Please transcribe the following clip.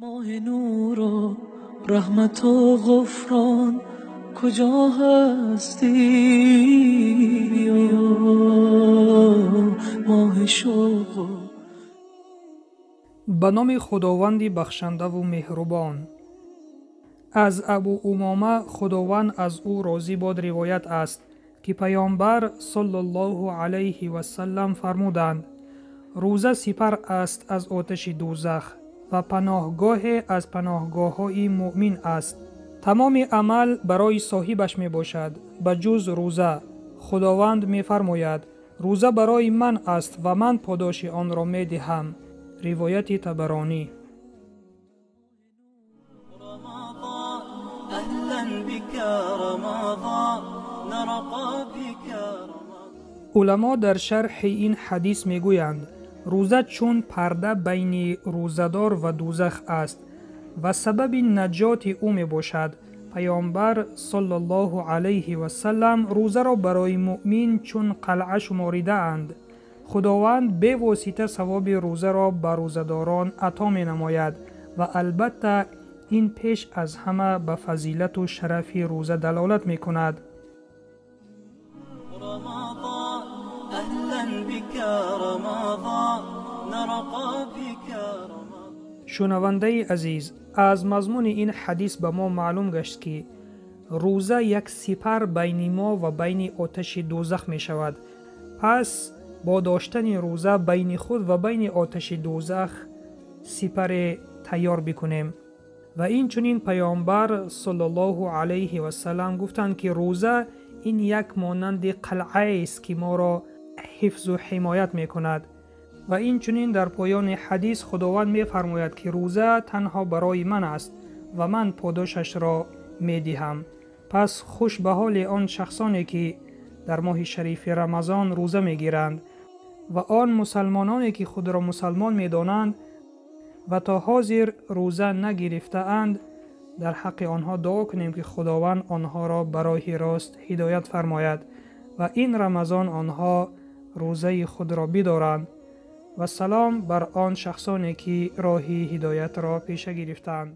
Моҳи нуру раҳмату ғуфрон, куҷо ҳастӣ биё, моҳи шавқ. Ба номи Худованди бахшандаву меҳрубон. Аз Абу Умома, Худованд аз ӯ розӣ бод, ривоят аст, ки Паёмбар саллаллоҳу алайҳи васаллам фармуданд: рӯза сипар аст аз оташи дӯзах ва паноҳгоҳе аз паноҳгоҳҳои муъмин аст. Тамоми амал барои соҳибаш мебошад, ба ҷуз рӯза. Худованд мефармояд: рӯза барои ман аст ва ман подоши онро медиҳам. Ривояти Табаронӣ. Уламо дар шарҳи ин ҳадис мегӯянд: рӯза чун парда байни рӯзадор ва дӯзах аст ва сабаби наҷоти ӯ мебошад. Паёмбар саллаллоҳу алайҳи васаллам рӯзаро барои муъмин чун қалъа шуморидаанд. Худованд бевосита савоби рӯзаро ба рӯзадорон ато менамояд ва албатта ин пеш аз ҳама ба фазилату шарафи рӯза далолат мекунад. Шунавандаи азиз, аз мазмуни ин ҳадис ба мо маълум гашт, ки рӯза як сипар байни мо ва байни оташи дӯзах мешавад. Пас бо доштани рӯза байни худ ва байни оташи дӯзах сипаре тайёр бикунем. Ва инчунин Паёмбар саллаллоҳу алайҳи васаллам гуфтанд, ки рӯза ин як монанди қалъаест, ки моро ҳифзу ҳимоят мекунад. Ва инчунин дар поёни ҳадис Худованд мефармояд, ки рӯза танҳо барои ман аст ва ман подошашро медиҳам. Пас хуш ба ҳоли он шахсоне, ки дар моҳи шарифи Рамазон рӯза мегиранд ва он мусалмононе, ки худро мусалмон медонанд ва то ҳозир рӯза нагирифтаанд, дар ҳаққи онҳо дуо кунем, ки Худованд онҳоро ба роҳи рост ҳидоят фармояд ва ин Рамазон онҳо рӯзаи худро бидоранд. Ва салом бар он шахсоне, ки роҳи ҳидоятро пеша гирифтаанд.